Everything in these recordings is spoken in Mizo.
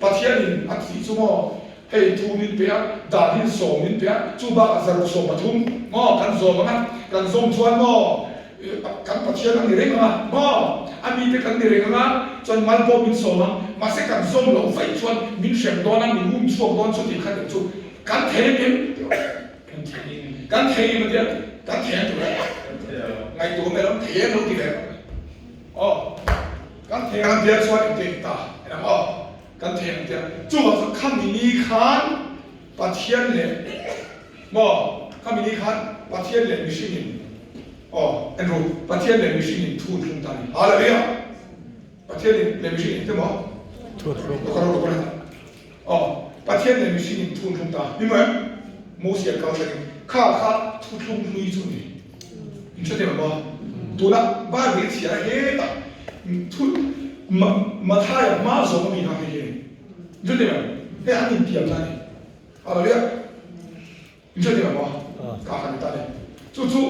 Pathianin a tih chu maw, hei thu min pe a, dan in sawm min pe a, chu bakah 130 maw kan zawm ang a, kan zawm chuan maw kan Pathian a ni reng ang a, maw a mite kan ni reng ang a, chuan mal pawh min sawm ang, mahse kan zawm loh vaih chuan min hrem dawn a, min um chhuak dawn chu tih kha nen chu kan thei em em? Kan thei em a tia, kan thei ang tur e, ngaihtuah mai lo, thei em lo ti ve. Aw. Kan thei ang tia chuan engtin ta en ang aw? Kan thei ang tia. Chuvang chuan khami ni khan Pathian leh maw khami ni khan Pathian leh mihringin aw en ru Pathian leh mihringin thu thlung ta ni. Hallelujah! Pathian in leh mihringin te maw? Thu thlung. Ka ro ka aw Pathian leh mihringin thu thlung ta ni maw em? Mosia kal thlengin kha kha thu thlung hlui chu ni. In hre thei maw? Tuna Bible i chhiar a hetah thu Mathaia hma zawng a mi kha hei hi a ni. In hre thei maw? Hei an intiam na a ni. Hallelujah! In hre thei maw? Ka han ta ni. Chu chu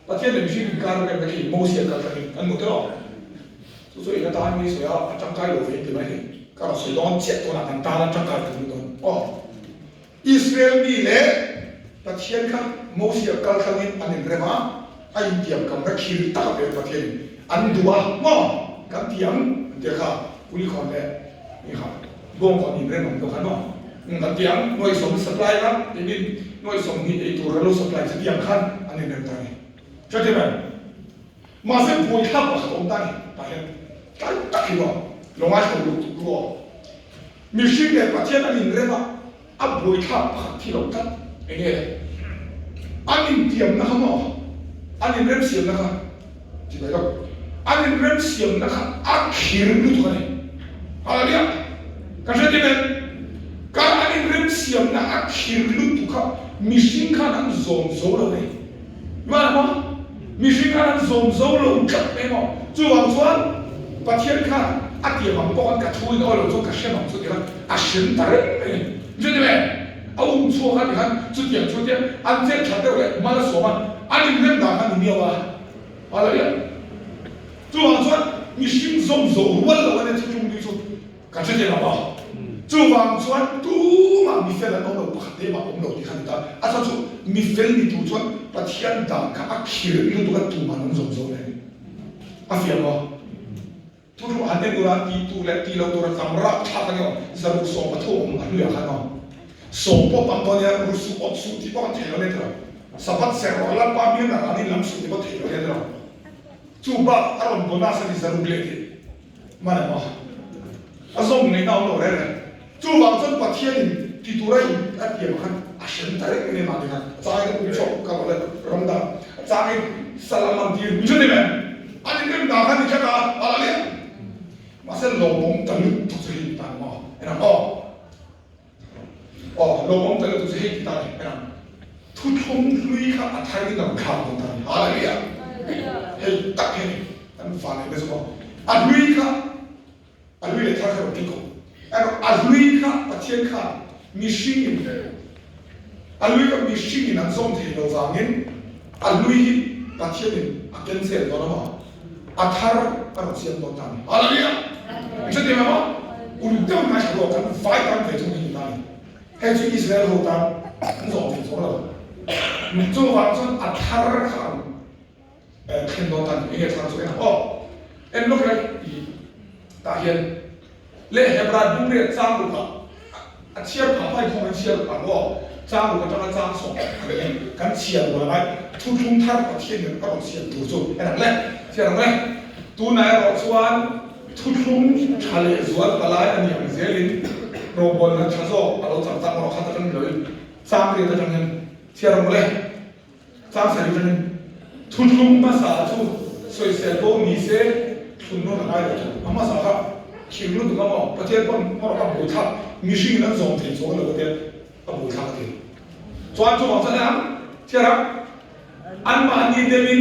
Pathian leh mihring inkar remna khi Mosia kal thlangin an hmu tawh. Chu chu eng atan nge sawi a, a tangkai lo ve in ti mai thei. Ka rawn sawi dawn chiah tunah kan tan a tangkai ka tum dawn. Aw. Israel mi leh Pathian kha Mosia kal thlangin an inrem a, a intiam kamna khir tak a pek Pathianin an duh a, maw kan ti ang an ti a kha Kulikawn leh mi kha Bawngkawn inrem ang deuh khan maw kan ti ang nuaihsawm supply kha tinin nuaihsawm hnih ei tur a lo supply chutiang khan an inrem ta a ni. Hrethiam em? Mahse buaithlak pakhat a awm ta a ni tah hian tlai tak hi maw lo ngaithla lutuk ru aw. Mihring leh Pathian an inrem a, a buaithlak pakhat thi lo tlat. Eng nge? An intiamna kha maw? An inremsiamna kha ti mai lo. An inremsiamna kha a khir lutuk a ni. Hallelujah! Ka hre dim em? Ka an inremsiamna a khir lutuk kha mihring khan an zawm zo lo a ni. Hman maw? Mihring khan an zawm zo lo tlat mai maw? Chuvang chuan Pathian khan a tiam ang pawh khan ka thu in aw lo chuan ka hrem ang chu ti khan a hrem ta reng mai a ni. Chuti mai a um chhuak a ti khan chutiang chu tia an chet that deuh leh mal a sawm a, an inrem dan khan ni miau a. Hallelujah! Chuvang chuan mihring zawm zo rual lo a nia thuthlung ni chu. Ka hre thei lo a, chuvang chuan tumah mi fel an awm lo, pakhat te mah awm lo tih kha ni ta. A chhan chu mi fel ni tur chuan Pathian dan kha a khir lutuk a, tumah an awm zawm zawm em? A fiah maw? Thuthlung han en ula tih tur leh tih loh tur a tam rapthlak a ni aw, 130 awm a hluiah khan aw. Sawm pawh tam dawn nia, ru suh, awt suh tih pawh kan thei lo nia tiraw. Sabbath serh rawh, Lalpa hming a ranin lam suh tih pawh thei lo nia tiraw. Chu bak a rawn bonus a ni zaruk leh tih. Hman emaw a zawm ngaihna awm lo reng reng. Chuvang chuan Pathianin ti tura in a tiam khan a hrem ta reng reng a ni khan a changin a um chhuak ka lo le ram dan a changin sal a man tir mi chu ni em? An inrem dan khan ni tlat a a la liam. Mahse lawmawm ta lutuk chu hei ti ta ni maw? En ang aw. Aw lawmawm ta lutuk chu hei ti ta ni en ang. Thuthlung hlui kha a thar in a rawn thlak dawn ta ni. Hallelujah! Hei tak hi a ni. Kan fa leh te chu maw a hlui kha a hlui leh thar kha rawn kik awm. Erawh a hlui kha Pathian khan mihring in a hlui kha mihring in an zawm thei lo vangin a hlui hi Pathian in a cancel dawn a maw a thar a rawn siam dawn ta a ni. Hallelujah! In hrethiam em aw? Uluk deuh in ngaithla rawh kan vai tan ve thung hi ni ta a ni. Hei chu Israel ho tan an zawm thei chuang lo. Chuvang chuan a thar kha a rawn thlen dawn tan enge thar chu en ang aw. En lawk ila i tah hian leh Hebrai bungriat chang ruk ah a chhiar phah hma in thawng in chhiar ang aw. Chang ruk atanga chang sawm ang hian kan chhiar rual angai thuthlung thar Pathian in a rawn siam tur chu en ang le chhiar ang le. Tunah erawh chuan Thuthlung tha leh zual palai a ni ang zelin rawngbawlna tha zawk a lo chang tak erawh khat atang ni loin chang riat atangin chhiar ang mawle. Chang sarih atangin thuthlung hmasa chu sawisel bo ni se thlun nawn a ngai lo thung. A hmasa kha thing lutuk a maw Pathian pawn erawh a buaithlak mihringin an zawm thei chuang lo a tia a buaithlak a ti. Chuan chuvang chuan eng ang chhiar ang? Anmahni deuhin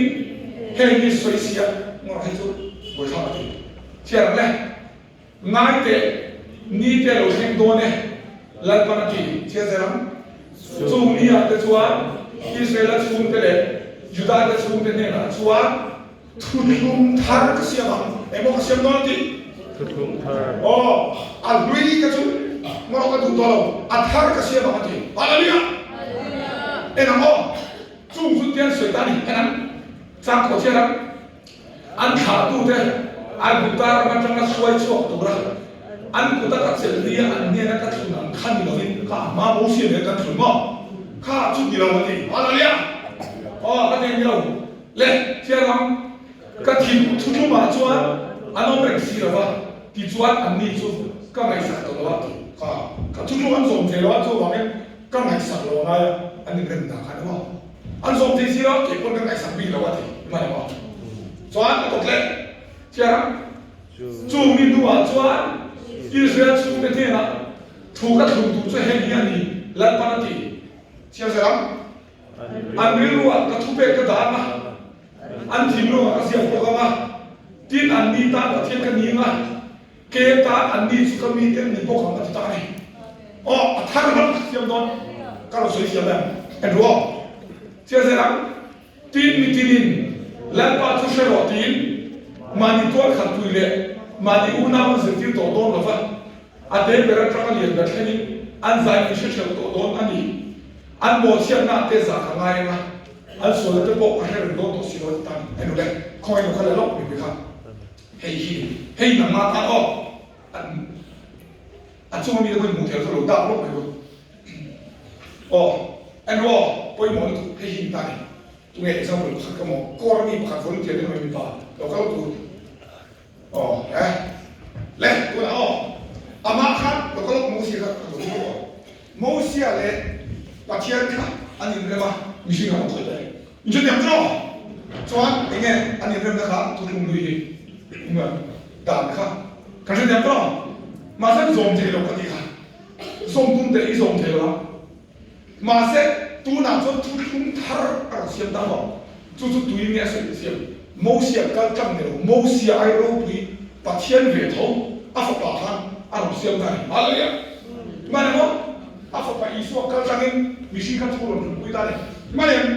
heng hi sawi sia ngawrh hi chu buaithlak a ti. Chhiar ang le. Ngai teh, ni te lo thleng dawn e, Lalpan a ti. Chhiar zel ang. Chung ni ah te chuan Israela chhungte leh Juda te chhungte hnenah chuan thuthlung thar ka siam ang. Engmaw ka siam dawn a ti? Thuthlung thar. Aw, a hlui ka chu ngawrh ka duh tawh lo, a thar ka siam ang a ti. Hallelujah! En ang aw, chung chu tian sawi ta a ni. En ang, chang khawh chian ang. An thlahtute Aigupta ram atanga hruai chhuak tura an kuta ka chelh nia an hnena ka thlun ang kha ni lovin ka hma Mosia nen kan thlun maw? Kha chu ni lo a ti. Hallelujah! Aw, ka ti ni lo. Le, thian ang, ka thin thutlumah chuan an awm reng si lo va, tichuan anni chu ka ngaihsak tawh lo a ti. Kha, ka thutlum an zawm thei lo a, chuvangin ka ngaihsak lo a ngai a, an inrem dah kha ni maw? An zawm thei si lo, kei pawn ka ngaihsak bik lo a ti hman emaw? Chuan ka tawt leh chiar ang. Chu mi hnuah chuan Israel chhungte hnenah thu ka thlun tur chu heng hi a ni, Lalpan a ti. Chhiar zel ang. An rilruah ka thupek ka dah ang a, an thinlungah ka ziak bawk ang a, tin an ni tan Pathian ka ni ang a, Ke tan anni chu ka mite an ni bawk ang a ti ta a ni. Aw, a thar hlauh ka siam dawn. Ka rawn sawi siam em? En ru aw. Chiah zel ang. Tin mitinin Lalpa chu hre rawh tiin mahni tual khat pui leh mahni unau an zirtir tawh dawn lo va, a te ber atanga lian ber thlengin an zai min hre hreuh tawh dawn a ni. An mawhchhiatna te zah ka ngai ang a, an sualna te pawh ka hre reng dawn tawh si lo a ti ta a ni. En ru le, khawngaih lo kha le lawk mipui kha. Hei hi hei nangmah tan aw an a chunga mite pawhin hmuh theih chu lo dak lawk mai bawk aw en ru aw pawimawh lutuk hei hi ni ta ni tunge example pakhat ka maw kawr mi pakhat volunteer te mai mipa lo kal tur aw eh le tunah aw amah khan lo kal lawk Mosia kha ka lo tum lawk aw Mosia leh Pathian kha an inrem a mihring a rawn khawih ta ni. Chutiang chu chuan enge an inremna kha thuthlung lui hi enge dan kha kan hre thiam tawh ang. Mahse zawm thei lo ka tih kha zawm tum teh i zawm thei lo ang. Mahse tunah chuan thuthlung thar a rawn siam ta maw? Chu chu tuin nge a sawi siam? Mosia kal tlang ni lo, Mosia ai ropui Pathian ve tho a fapa khan a rawn siam ta a ni. Hallelujah! Hmana maw? A fapa Isua kal tlangin mihring kha thu rawn hlutpui ta a ni. Hmanem,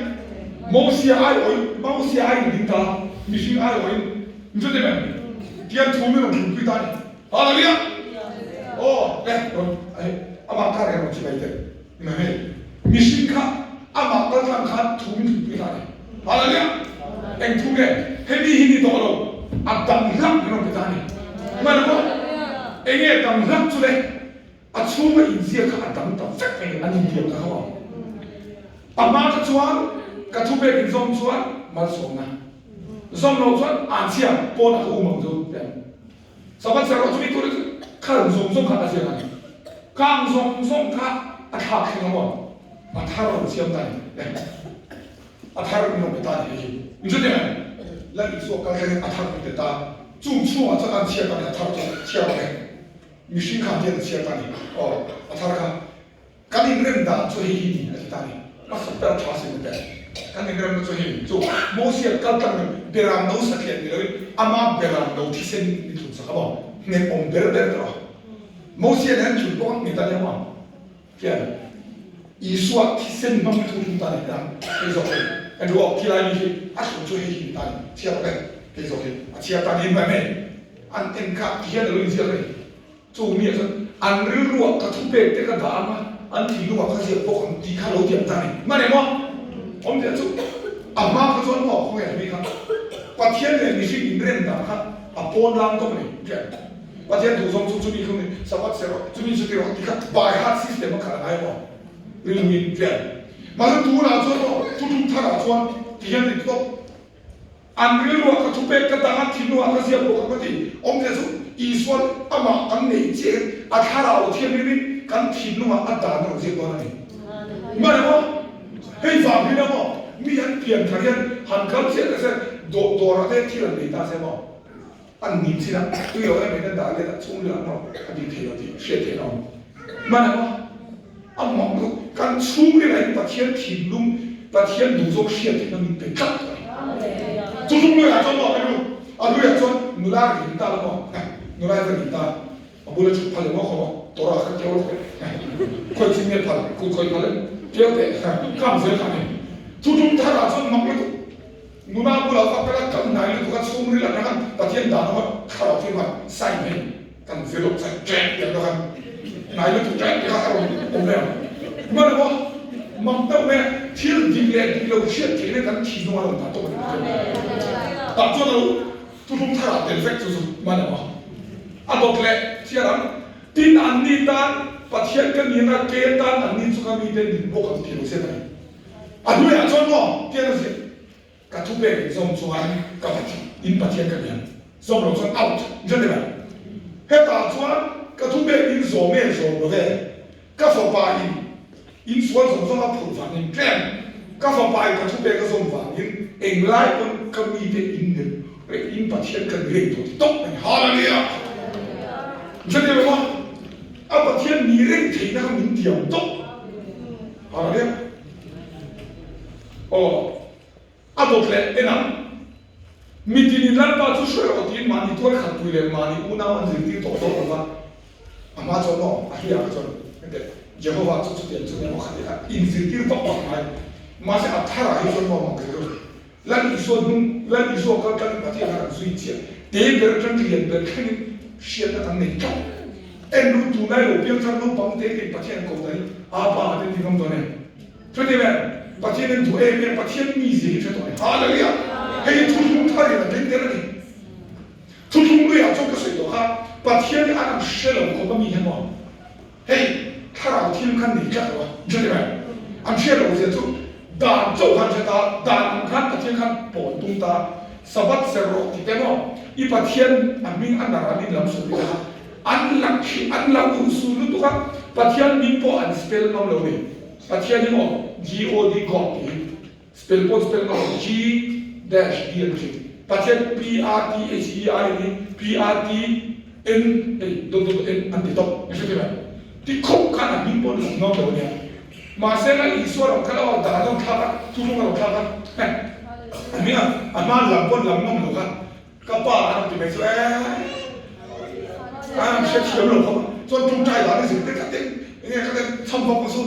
Mosia aiawhin, Mosia aiin ding ta, mihring aiawhin, Mizote em? Tiang thu min rawn hlutpui ta a ni. Hallelujah! Aw, le, rawn, hei, amah kar hian rawn chibai teh. Hmai hei, mihring kha amah kal tlang khan thu min hlutpui ta a ni. Hallelujah! Eng thu nge? Hemi hi ni tawh lo, a dang hlak min rawn ti ta a ni. Hmana maw? Enge dang hlak chu le? A chhunga inziak kha a dang ta vek mai, an intiam ta kho ang. A hma kha chuan ka thupek inzawm chuan malsawmna, zawm loh chuan anchhia pawnah ka um ang chu ti ang. Sabbath serh erawh chumi tur chu kha zawng zawng kha a ziak a ni. Kang zawng zawng kha a thlak thleng a maw? A thar rawn siam ta ni. A thar min rawn pe ta ni hei hi. Min hre teh em? Lal Isua kal thlengin a thar min pe ta. Chung chhungah chuan anchhia ta ni, a thar chu chhiar rawh le. Mihring khan hian a chhiar ta ni. Aw, a thar kha. Kan inrem dan chu hei hi ni a ti ta ni. Hmasa ber tha sin a ti. Kan inremna chu hei chu Mosia kal tlang in beram no satliah ni loin ama beram no thisen min thlun sak a maw? Nghet awm ber ber tawh a. Mosia nen thlun pawh a nghet a nia maw? Hian Isua thisen hmang thu thlun ta ni hian hei zawk hei en ru aw khilai mi hi a thlun chu hei hi ni ta ni chhiar rawh le hei zawk hi a chhiar ta ni mai mai an en kha ti hian a lo inziak a ni chu mi ah chuan an rilru ah ka thupek te ka dah ang a an thinlung ah ka ziak bawk ang tih kha lo tiam ta ni hman emaw awmzia chu a hma kha chuan maw khawnge hlui kha Pathian leh mihring inrem dan kha a pawn lang tawp a ni tiang. Pathian duh zawng chu chumi khumi Sabbath ser rawh, chumi chu ti rawh ti kha by heart system a khalh a ngai maw? Rilruin fian. Mahse tunah chuan maw thuthlung tharah chuan ti hian ti tawp. An rilruah ka thupek ka dang a, thinlungah ka ziak bawk ang ka ti. Awmzia chu Isua'n amah kan neih chiah hian a thlarau thianghlimin kan thinlungah a dan a rawn ziak dawn a ni. Hmana maw? Hei vang hi la maw? Mi an pian thar hian han kal chiah ta se, dawrah te thil an nei ta se maw? An nim chin a, tui lo em em an dah let a, chhung leh ang rawh a tih theih lo tih hriat theih a awm. Hman ang a, a mak lutuk. Kan chhung rilh ah hian Pathian thinlung, Pathian duh zawk hriat theihna min pe tlat a ni. Chu chung luiah chuan maw rilru, a luiah chuan nula rin ta la maw, nula hi va rin ta, a bula thut phal emaw khaw maw, tawrah kha keu lawk e, khawi chin nge phal, kut khawi phal e, keu teh, kham zel kha a ni. Chu chung tharah chuan mak lutuk. Nuna bulah va kal a, kal hnai lutuk a, chhungril atang khan Pathian dan awm a, thlarau thil khan sign hei kan zir lawk chai ṭek tih ang deuh khan hnai lutuk ṭek tih kha a rawn awm reng ang. Hman emaw mak deuh mai a, thil dik leh dik lo hriat theihna kan thinlung a rawn dah tawp a ni Pathian. Tah chuan a lo thuhlum thar ah tel vek chu chu hman emaw a dawt leh thiar ang. Tin, anni tan Pathian ka nihna ke tan anni chu ka mite nin bawk ang tih lo hriat a ni. A hnuaiah chuan maw tian a ziah, Ka thu pek in zawm chuan ka Pathian, in Pathian ka ni ang, zawm lo chuan out, in hre mai. Hetah chuan ka thu pek in zawm e zawm lo ve, ka fapa in in sual zawng zawng a phurh vangin tlem, ka fapa in ka thu pek a zawm vangin englai pawn ka mite in ni reng, in Pathian ka ni reng tawh ti tawp mai. Hallelujah! In hre tel lo maw? A Pathian ni reng theihna kha min tiam tawp. Hallelujah! Aw, a dawt leh en ang. Mitin in Lalpa chu hruai rawh tiin mahni tual khat pui leh mahni unau an zirtir tawh dawn lova, a hma chuan maw, a hliah kha chuan hete Jehovah chu chutiang chu nia maw kha ti kha inzirtir vak vak ngai. Mahse a tharah hi chuan maw mak rilru. Lal Isua hnung, Lal Isua kal tlang Pathian kha kan zui chiah. Te ber atang lian ber thlengin hriatna kan nei tlat. En ru tunlai lo piangthar naupang te te Pathian ko ta hi Apa te ti ngam dawn em? Hre em? Pathian en duh em em, Pathian mizia hi hre tawh a ni. Hallelujah! Hei hi thuthlung thar in a tling tel a ni. Thuthlung luiah chuan ka sawi tawh kha, Pathian hi an ang hre lo khawp a mi hian maw? Hei thlarau thil khan nei tlat lo a, hre em? An hriat loh zia chu dan chauh khan hre ta, dan ang khan Pathian khan pawn tum ta, Sabbath ser rawh ti te maw? I Pathian a hming a nar an inlam sawi ta kha. An la khi an la urhsun lutuk a, Pathian hming pawh an spell ngam lo ni. Pathian hi maw GOD God tih hi spell pawh an spell ngam lo, G dash D an ti. Pathian PRTHEI hi PRT N hei dot dot N an ti tawp, i hre thei mai. Ti khawp khan a hming pawh an lam ngam lo ania. Mahse la Isua rawn kal a aw dan a rawn thlak a, thuthlung a rawn thlak a, heh a hming a a hma lam pawh an lam ngam lo kha. Ka pa a rawn ti mai chu ee a rawn hrethiam lo khawp a, chuan ṭawngṭai dan a zir te kha te enge kha te chham vak chu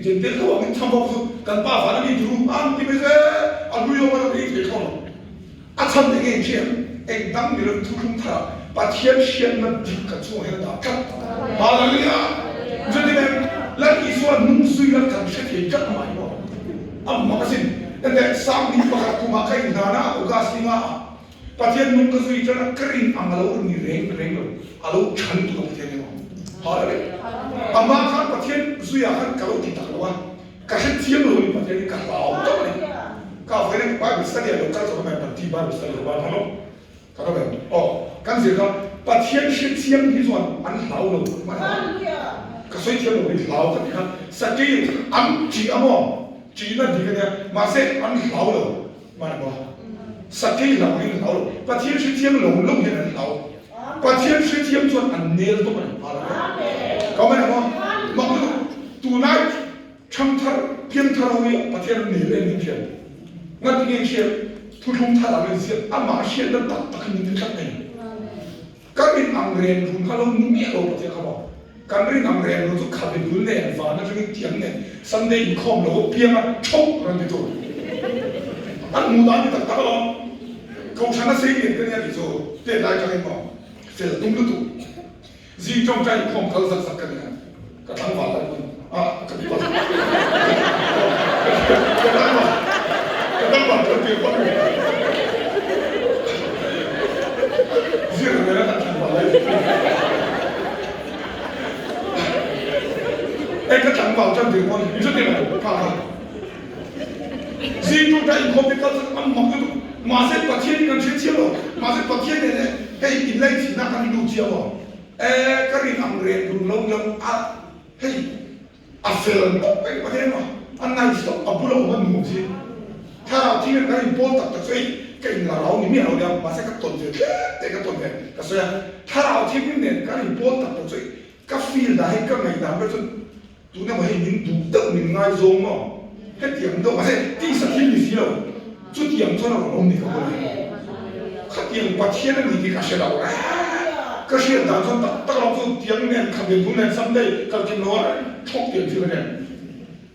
den tel deuh angin chham vak chu kan pa van a mi ti ru a rawn ti mai chu ee a hlui awm a rawn ei thei thlawm lo. A chhan enge in hria eng dang ni lo thuthlung thar ah Pathian hriatna dik kan chungah hian a dah tlat. Hallelujah! Chuti em Lal Isua nung zui la kan hre thei tlat amah hi maw? A mak asin. Enteh, 1001 kumah ka inhlan a, August ni nga ah Pathian nung ka zui tan a, ka rin ang a lo ni reng reng lo, a lo tha lutuk a Pathian emaw. Hallelujah. Amah khan Pathian zuiah khan ka lo ti tak lo a, ka hre chiang lo a ni Pathian hi ka hlau tawp a ni. Ka vawiin Bible study ah lo kal tawh mai Banti Bible study ka ban hman lo. Ka rawh em? Aw, kan zir kha Pathian hre chiang hi chuan an hlau lo hman a, ka sawi thiam lo hi hlau ka ti kha Sakei an ṭih a maw? Ṭihna dik a nia, mahse an hlau lo hman a maw? Sakei hlau angin an hlau lo, Pathian hre chiang lo lo hian an hlau. Pathian hre chiang chuan an nel tawp a ni. Ka awm em maw? Mak lutuk, tunlai Ṭhangthar, piangthar ho hi Pathian an nel em in hriat? Ngati nge in hriat? Thuthlung thar ang in ziak, amah hriatna tak tak hi min ti tlat mai. Kan rin ang ren run kha lo ni miah lo Pathian kha maw? Kan rin ang ren run chu khabe bul nen, van atangin tiang nen, Sunday inkhawm lo pianga ṭhawk rawn ti tur. An hmuh dan ni tak tak alawm. Kohhran a sei lian ka nia tih chu tet lai atangin maw? Fel tum lutuk. Zing ṭawngṭai inkhawm kal zak zak ka ni a, ka tlangval lai pawn a ka ti palh. Ka tlangval, ka tlangval kan tir palh mai. Zir nena kan tlangval lai e ka tlangval tan tir pawn i hre lo kha kha. Zing ṭawngṭai inkhawm te kal zak an mak lutuk. Mahse Pathian hi kan hre chiang lo. Mahse Pathian nen e hei inlaichinna kan lut chiang aw. E ka rin ang ren run lo lo a hei a fel tawp mai Pathian maw a nice tawp a bula awm a nuam si. Thlarau thing kan inpawl tak tak chu hei ka inla rau ni miah lo nia mahse ka tawn ve tlem te ka tawn ve ka sawi a. Thlarau thing nen kan inpawl tak tak chu hei ka feel dah hei ka ngaihdan ber chu Tuna maw hei min duh deuh min ngaizawng maw? Hetiang deuh mahse tisa thil ni si lo, chutiang chuan a rawn awm ni ka bawlh e. Khatiang Pathian a ni tih ka hre lo reng. Ka hriat dan chuan tak tak lo chu tiang nen kha bel bul nen Sunday kal kim lo a thawk tiang thil a nen.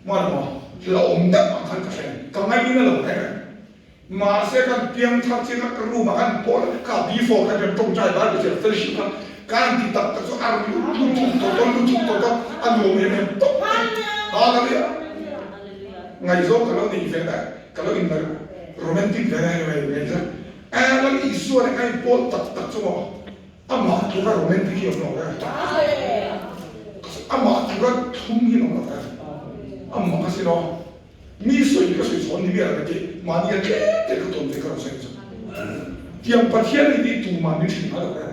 Mahni maw hlauhawm deuh ang khan ka hre, ka ngaihna lo reng reng. Mahse kan piangthar chiang a, ka room ah kan pawl kha before khan kan tawngtai Bible chhiar fellowship kha kan ti tak tak chu a rawn lut lut thuk tawh tawh lut thuk tawh tawh a nuam em em tawp mai. Hallelujah! Ngaihzawng ka lo nei ve na, ka lo in romantic ve na hei mai ngaihzawng. Lal Isua leh ka inpawl tak tak chu maw amah tluka romantic hi awm lo e. Amah tluka thlum hi an awm lo e. Amah ka si lo. Mi sawi ka sawi chhawn ni miah lo tih mahni a tlem te ka tawn ve ka rawn sawi chu. Tiang Pathian hi tih tumah min hrilh ngai lo reng.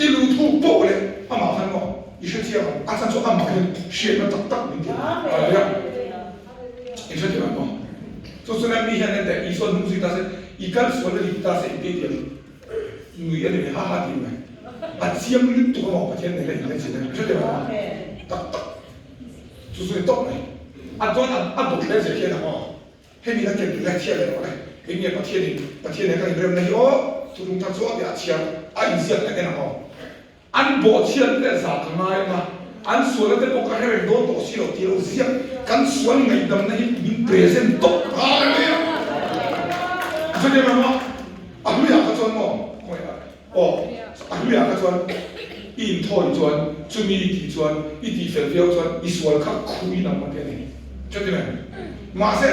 I luh thuk poh leh amah khan maw i hre chiang ang, a chan chu amah hian hriatna tak tak min ti a ni. I hre thiam ang maw? Chu chuan mi hian enteh Isua hnung zui ta se, i kal sual a dik ta se i tih tiang nui a ni mai, ha ha ti mai. A chiang lutuk a maw Pathian nena inlaichin a, i hre thiam ang maw? Tak tak. Chu chu ni tawp mai. A chuan a dawt hle zia hian a maw? Hemi na ken leh chhiat leh rawh le. Eng nge Pathian in Pathian he kan inremna hi aw thuthlung thar chu a piah a chhiar a inziak leh en ang aw. An bawhchhiat leh zah ka ngai ang a, an sualna te pawh ka hre reng dawn tawh si lo tih lo ziak kan sual ngaihdamna hi min present tawp. Hallelujah! Chuti ang maw? A hluiah kha chuan maw? Khawngaih Aw, a hluiah kha chuan i inthawi chuan, chumi i tih chuan, i tih fel viau chuan i sual kha khuin ang a ti a ni. Chuti mai. Mahse,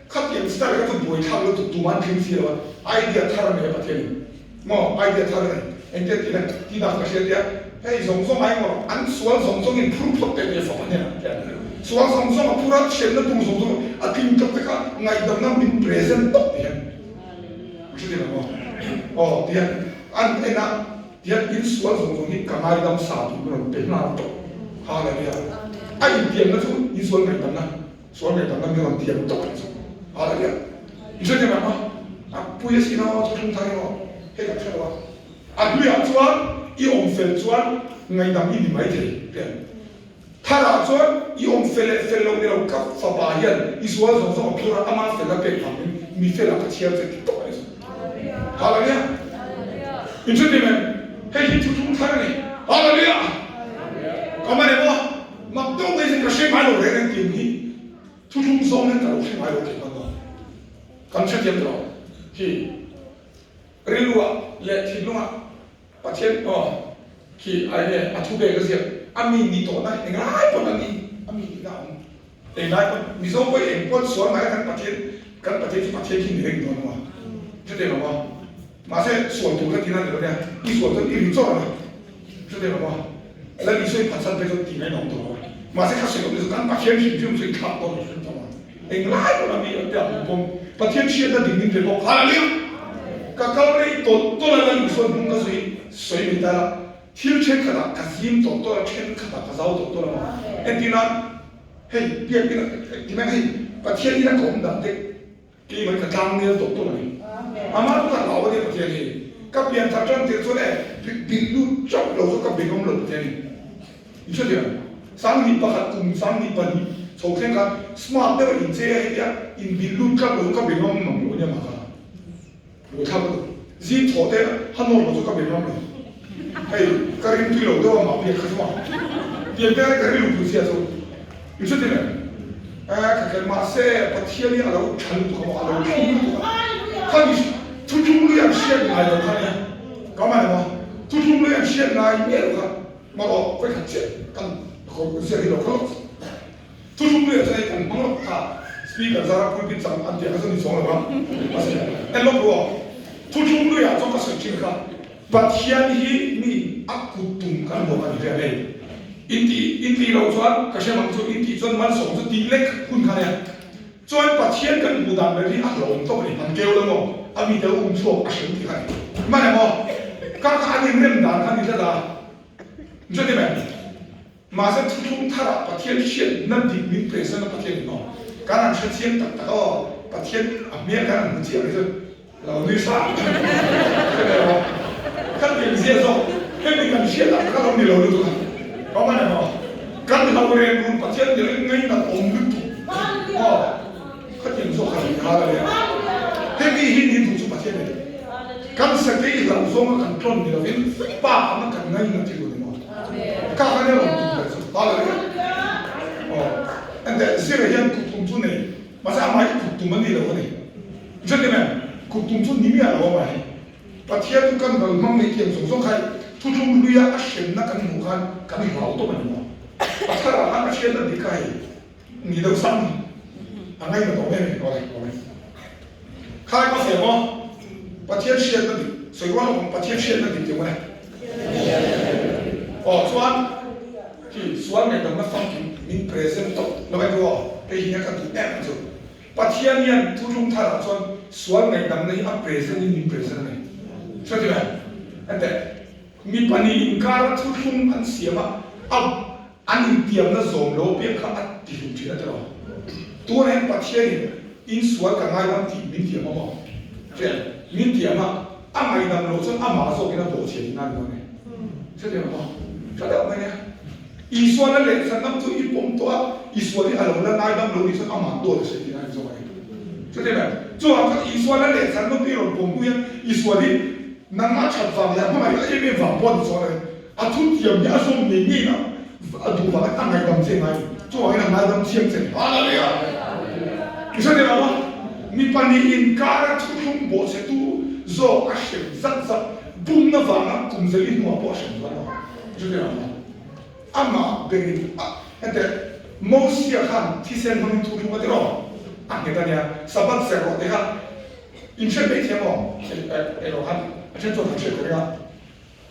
khatiang style kha chu buaithlak lutuk tum an tling si lo a, idea thar a nei a Pathianin. Maw, idea thar a nei. Engtia tih le, ti dan ka hria tia, hei zawng zawng ai maw, an sual zawng zawngin phur phawt teh tia fapa hnenah a ti a. Sual zawng zawng a phur a, thianna tur zawng zawng a tling tawp te kha ngaihdamna min present tawp ti hian. Hre lo maw? Aw tihian an en a, tihian in sual zawng zawng hi ka ngaidam sa tih ka rawn pe nghal tawp. Hallelujah! A intiamna chu in sual ngaihdamna, sual ngaihdamna min rawn tiam tawp ang chu. Hallelujah! In hre thiam ang maw? A pui asin aw, thuthlung thar hi aw, hei kan hre lo a. A hnuiah chuan i awm fel chuan ngaihdam i ni maithei, tihian. Tharah chuan i awm fel leh fel lo ni lo, ka fapa hian i sual zawng zawng a phur a, ama fel a pek vangin mi felah ka chhiar che ti tawp a ni chu. Hallelujah! In hre tim em? Hei hi thuthlung thar a ni. Hallelujah! Ka man em aw? Mak deuh mai chu ka hre ngai lo reng reng tiang hi thuthlung zawng hian ka lo hre ngai lo thei hman lo. Kan hrethiam tawh hi rilruah leh thinlungah Pathian aw khi ai nge a thu pek a ziak a mi nih tawhna englai pawn a ni a mi nihna a awm englai pawn Mizo pawh eng pawn sual mai kan Pathian kan Pathian chu Pathian khi ni reng dawn maw hre lo maw mahse sual tur kha tina ni lo nia i sual chuan i ri chawr a hre lo maw Lal Isua i phatsan phei chuan ti ngaih nawm tawh lo mahse kha sawi awm ni chu kan Pathian hrim hrim chu i thlak dawn hrim tawh maw. Englai pawn a mi a te ang pawm Pathian hriatna ding min pe bawk. Hallelujah! Ka kal rei tawlh tawlh a, Lal Isua hnung ka zui sawi mai ta la, thil thenkhatah ka zim tawlh tawlh a, thenkhatah ka zau tawlh tawlh a maw? Entirna, hei biak ina ti mai hei Pathian ina ka awm dan te keimah ka tlang nel tawlh tawlh a ni. Amah chu ka hlau a nia Pathian hi. Ka pian thar tan tir chuan e bil lut chauh lo chu ka bengawm lo Pathian hi. I hre thiam? 2001 kum 2002 chho thleng khan smart deuh a inchei a hetia inbilh lut tlat lo chu ka be ngam mang lo ania mah kha. Buaithlak lutuk. Zing thawh te ha nawr lo chu ka be ngam lo. Hei ka ring tui lo deuh a mah biak kha chu a. Tiang te ka rilru pui zia chu. I hre thiam em? Eh ka kher mahse Pathian hi a lo tha lutuk a maw a lo thlum lutuk a. Khami thuthlung lui an hriat ngai lo kha nia. Ka man emaw thuthlung lui an hriat ngai miah lo kha. Hmaraw vawikhat chiah kan kawr ziak hi lo kha lawk. Thuthlung luiah chuan hei kan hmang lawk kha speaker zara pulpit chang an tih ang kha chu ni chuang lo a. Mahse en lawk ru aw. Thuthlung luiah chuan ka sawi thin kha Pathian hi mi a kut tum kan huam a ni hle a nei. Intih intih loh chuan ka hre mang chu intih chuan malsawm chu tih lek hun kha nia. Chuan Pathian kan hmuh dan ber hi a hlawm tawp a ni. An keu lo maw? A mite um chhuak a hrem tih kha a ni. Hman emaw? Ka kha an inrem dan kha a ni tlat a. Chuti mai. Mahse thuthlung tharah Pathian hriatna dik min present a Pathian in aw. Kan han hre chiang tak tak aw. Pathian a hmel kan han hmu chiah mai chu lo nui hrang hre emaw? Kan engzia zawk hemi kan hriat ang kha lo ni lo lutuk a. Hman emaw? Kan hlo reng run Pathian ber in ngainat awm lutuk aw khatiang zawk a nih nghal a nia. Hemi hi ni duh chu Pathian in kan sakei hlauh zawnga kan tlawn ni lovin Pa anga kan ngainat hi run emaw ka khan a rawn tum ber chu Hallelujah aw ente zira hian kut tum chu nei mahse amah hi kut tum a ni lo a ni. Hrethiam em? Thisen ral hmang nei thiam zawng zawng kha thuthlung hluia a hremna kan hmuh khan kan hlau tawp a ni maw? A tharah khan a hriatna dik kha hei ni deuh sang hi a ngaihna tawh em em awle awle. Khai ka fiah maw? Pathian hriatna dik sawi rual awm Pathian hriatna dik tih awm e. Aw chuan khi sual ngaihdamna famkim min present tawp lo en ru aw hei hi nia ka duh em chu. Pathian hian thuthlung tharah chuan sual ngaihdamna hi a present in min present a ni. Hre tirh em? Enteh, mi pahnih inkara thuthlung an siam a, a an intiamna zawm lo apiang kha a tihlum thin a ti lo. Tunah hian Pathianin in sual ka ngaidam tih min tiam a maw? Hre em? Min tiam a, a ngaihdam loh chuan amah zawkin a bawhchhiat tihna a ni dawn e. Hre tirh em maw? Hre deuh mai nia. Isua la lehkha nam chu i pawm tawh a, Isua hi a lo la ngaidam lo nih chuan amah dawt a sawi tihna a ni zawk a ni. Chuti mai, chuvang chuan Isua la lehkha nam i rawn pawm hnu hian Isua hi nangmah that vang leh a hmangaih a em em vang pawh a ni chuang lo e. A thutiam hi a zawm ngei ngei na a duh vangin a ngaidam che ngai a ni. Chuvangin a ngaidam thiam che. Hallelujah! I hre thei lo a, mi pahnih inkara thuthlung bawhchhetu zawk a hrem zat zat bumna vanga kum zeli hnuah pawh a hrem zual lo. I hre thei lo a. Amah berin a hete Mosia khan thisen hmangin thu thlung a ti rawh a nghet a nia, Sabbath ser rawh tih kha in hriat mai thiam aw erawh khan a then chuan kan hriat ka ring a.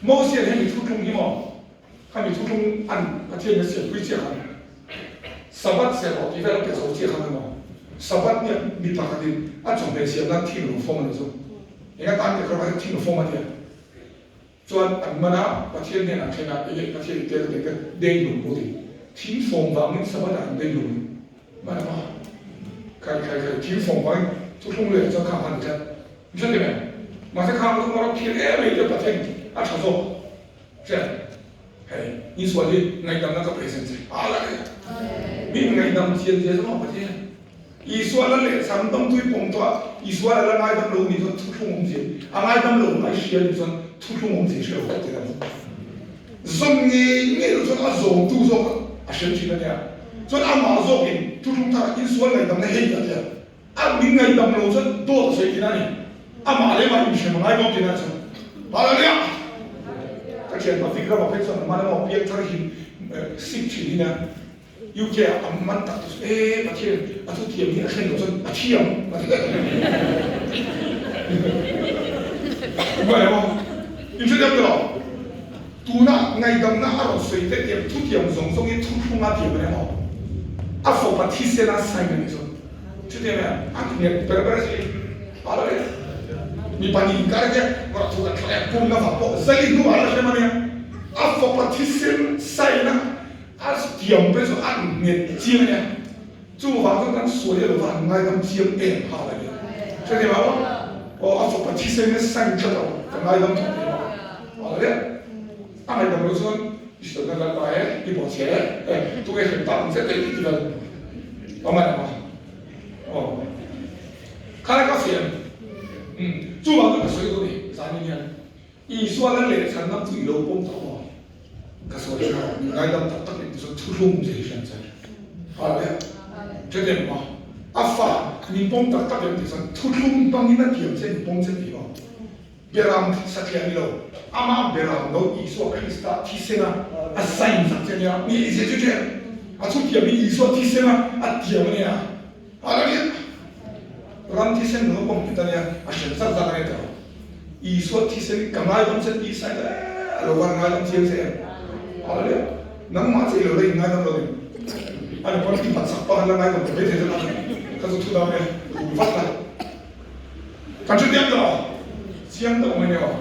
Mosia hian mi thu thlung hi maw kha mi thu thlung an Pathian in a siampui chiah khan Sabbath ser rawh tih vel a pe zo chiah khan emaw Sabbath nia mi pakhatin a chawhmeh siam nan thing a lo fawm a nih chu eng atan nge kha thing a fawm a tia. Chuan an man a, Pathian hnenah thlen a, Enge Pathian i tel teh ka deng lung pawh ti. Thing fawm vangin Sabbath ah an deng lung man a ma. Khai khai khai, thing fawm vangin thuthlung luiah chuan khang kha an tlat. Min hre thei em? Mahse khang chu rawk thil em mai te Pathian a tha zawk. Hria? Hei, insual hi ngaihdamna ka present che. Hallelujah! Min ngaihdam thiam zia zawng a Pathian. Isua la leh chang dawmtui pawm tawh a, Isua la la ngaidam lo nih chuan thuthlung awm zia, a ngaidam lo ngai hria nih chuan thuthlung awm zia hre lo tawh tih a ni. Zawm ngei ngei loh chuan a zawmtu zawk a hrem thin a nia. Chuan amah zawkin thuthlung tharah insual ngaihdamna hei a tia, a min ngaihdam lo chuan dawt a sawi thin a ni. Amah leh amah inhrem a ngai dawn thin a chuan. Hallelujah! Ka thianpa Vikram-a phei chuan amah lama piang thar hi sik thin hi nia. UK ah an man tak te chu ee Pathian a thu thiam hi a thlen loh chuan a thiam a ti daih mai emaw in hre deuh tawh tuna ngaihdamna a rawn sawi te tiang thu thiam zawng zawng hi thuthlunga thiam a ni emaw a fawpa thisena sign a nih chuan chutiang mai a nghet ber ber a si Hallelujah mi pahnih inkar hian rawh thu kan thlak pumna vang pawh zai hnuah a la hrem a nia a fawpa thisen sign a A thiam te chu a nghet chiang a nia, chuvang chuan kan sual hi a lo va han ngaidam chiang em ha la nia. Hre thei lo a, aw a fapa thisen hi sign tlat a, ka ngaidam tawh thei lo a la nia. A ngaihdam loh chuan i hrilhna lal pa e, i bawhchhiah e, e tunge hrem tak ang che te i ti vel awm a ni maw? Aw kha ka fiam, umm chuvang chuan ka sawi duh a ni zanin hian. Isua lal leh chhanna chu i lo pawm tawh maw? Ka sawi thin a, min ngaidam tak tak in ti chuan thuthlung che hi hriat che. Hallelujah. Hrethiam maw? A fa min pawm tak tak em ti chuan thuthlung hmangin a thiam che min pawm che tih maw? Beram satliah ni lo, amah beram lo Isua Krista thisena a sign sak che nia. Ni i zir chu che a thuthiam hi Isua thisena a tiam a nia. Hallelujah. Ram thisen lo pawm nghet a nia, a hrem zat zat a nia tawh. Isua thisen hi ka ngaidam che tih sai ta e, a lo van ngaidam chiang che em? Hallelujah. Nangmah che i lo la in ngaidam lo em? A ni pawn i vat sak pah la ngaidam ta maithei zawk a, ka chu thu dam e, rum vat la. Kan hre tiang tawh, chiang deuh mai nia aw.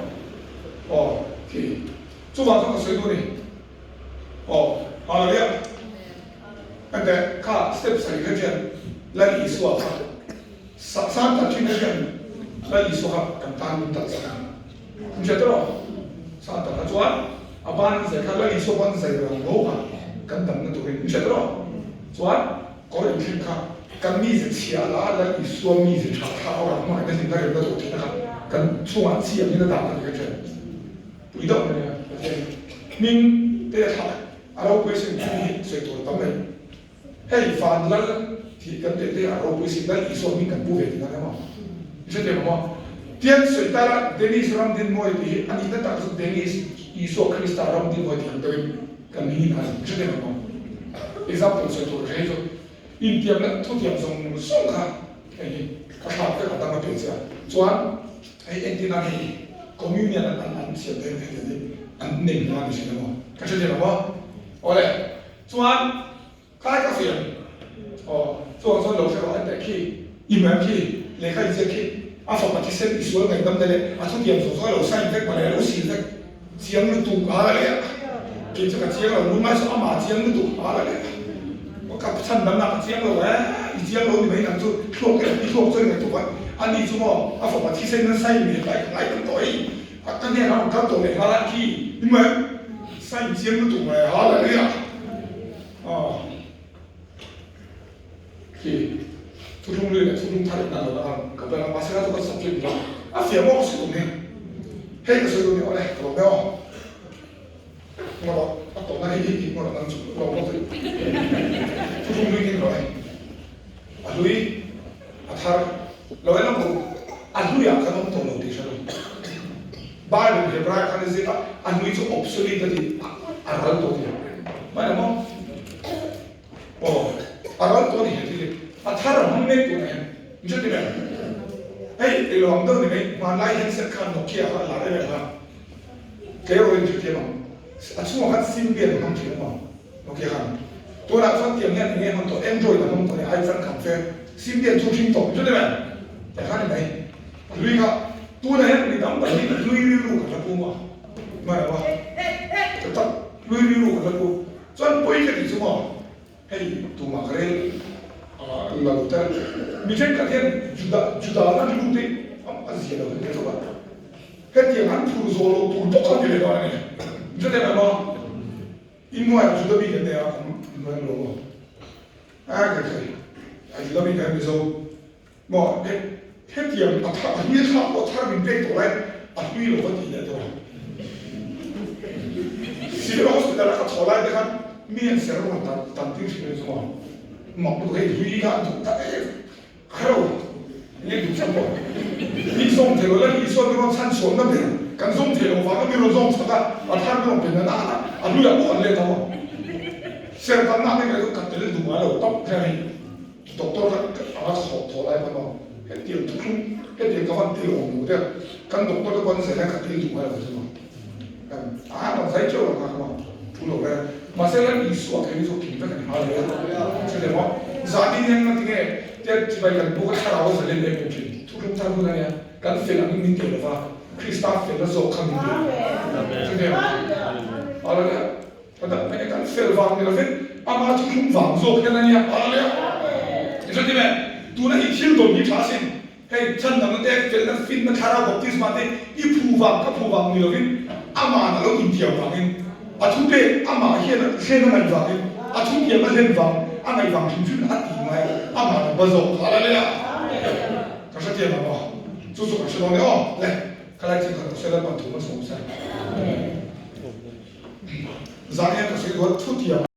Aw, khi. Chuvang chuan ka sawi duh a ni. Aw, Hallelujah. Enteh, kha step sarih kha hian Lal Isua kha sang tak thin kha hian Lal Isua kha kan tan min talh sak a ni. Min hriat tawh lo? Sang tak kha chuan a ban an zai kha Lal Isua ban zai rang lo kha kan damna turin min hriat tawh lo? Chuan kawr inthleng kha kan mize chhia la Lal Isua mize tha thla aw rang hmangaihna hlimna remna dawh theihna kha kan chungah chi angin a dah a ni kha thian. Pui deuh mai a Pathian hming te a thlak a ropui sin thil hi sawi tur a tam mai. Hei van lal tih kan teh te a ropui sin Lal Isua hming kan pu ve tih nan emaw i hre thei ang maw? Tian sawi ta la, Dennis Ramdinmawi tih hi a nihna tak chu Dennis Isua Krista Ramdinmawi tih ang deuhin kan hming in a hre deuh ang aw. Example sawi tur ka hre hi chu intiam leh thutiam zawng zawng kha hei hi ka thlak vek a dang a pe che a. Chuan hei entir nan hei communion an an an siam daih hei hi an nem hna ni thin ang aw. Ka hre thei lo maw? Awle chuan Khlai ka fiam aw chuang chuan lo hre rawh enteh khi i mem khi lehkha i ziak khi a fapa thisen i sual ngaihdam te leh a thutiam zawng zawng a lo sign vek mawle a lo sil vek chiang lutuk a la leh kei chu ka chiang lo lungngai chu amah chiang lutuk a la leh ka chhan dam na ka chiang lo e i chiang lo ni mai nang chu thluak i thluak chu ngaihtuah a ni chu maw a fapa thisen an sign ve hlai ka ngaidam tawh ei a ka hnenah a rawn kal tawh leh nghal a khi i mem sign chiang lutuk mai a la leh a. Aw. Khi thuthlung lui leh thuthlung thar in a lo lang a, ka bel a, mahse kha chu kan subject ni lo. A fiah maw ka sawi tum hi? Hei ka sawi tum hi awle, ka lo hmel aw. Nga rawh, a tawhna hi hi hmuh rawh nang chu lo maw tui. Thuthlung lui ding rawh hei. A hlui, a thar, lo en ang u. A hluiah khan awm tawh lo tih hre lo. Bible Hebraia khan a ziak a, a hlui chu obsolete a ti, a ral tawh tih. Hmai ang maw? Aw, a ral tawh a ni he thil hi. A thar a hmang mek tunah hian. Min hre tir em? Hei, ilo ang deuh ni mai, hmanlai handset khan Nokia kha a lar em em kha. Kei erawh in hre thiam ang. A chhungah khan sim bian a hmang thin a maw? Nokia khan. Tunah chuan tiang hian enge hman tawh, Android a hmang tawh nia, ai changkang fe. Sim bian chu hring tawh, min hre tir em? Tiang khan ni mai. A hlui kha tunah hian mi tam tak hi hlui rilru kan la pum a, hman lo a, ka tak hlui rilru kan la pum chuan pawi ka tih chu maw hei tumah ka rel la lo te mi thenkhat hian Juda Juda na rilru te a zia lo kan ti tawp a, hetiang an phur zawh loh tur bawk kha an ti leh dawn a ni, mi hre em em a, inhnuaiah Juda mi kan nei a, kan inhnuai lo maw a ka thei a Juda mi kan Mizo. Maw he hetiang a thar a hlui a thlak pawh thar min pek tawh lai a hlui lo va tih leh tawh a. Civil Hospital a ka thaw lai te khan mi an ser rawn tan tan tir thin a ni chu maw. Mak lutuk hei hlui kha an duh tak em kha lo nge duh chang pawh mi zawng thei lo la Isua mi rawn chhan chhuah na ber kan zawng thei lo vanga mi rawn zawng chhak a a thar mi rawn pe na na a hlui ah pawh an let ho a. Ser tam na te kha chu ka tel duh ngai lo tawp hian hei. Doctor kha anga thawh thawh lai pawn aw hetiang thuthlung hetiang ka van til awm lo te kan doctor te pawn zai hian ka til duh ngai lo chu maw a rawn zai teuh lo kha maw thu lo e mahse lan Isua kher hi chu kim vek a ni nghal e chuteh maw zahni hian ngatinge tia chibai kan buk a thlarau a zalen em em thin thuthlung thar hun ania kan fel angin min ti lova Krista felna zawk kha min ti chuteh maw Ka dam hmeh kan fel vang ni lovin ama thuthlung vang zawk hian a nia. Hallelujah! Engzawtin nge tuna i thil dawn hi tha asin? Hei chhandamna te, felna, finna, thlarau baptisma te i phu vang ka phu vang ni lovin aman a lo intiam vangin a thu pek amah hian a hlen a ngaih vangin a thu tiam a hlen vang a ngaih vang hrim hrim a ti ngai aman a ba zawk. Hallelujah! Ka hrethiam ang aw. Chu chu kan hre dawn e aw. Le, ka lai chin khat ka sawi Lalpan thu hmasawm se. Zan hian ka sawi duat thutiam.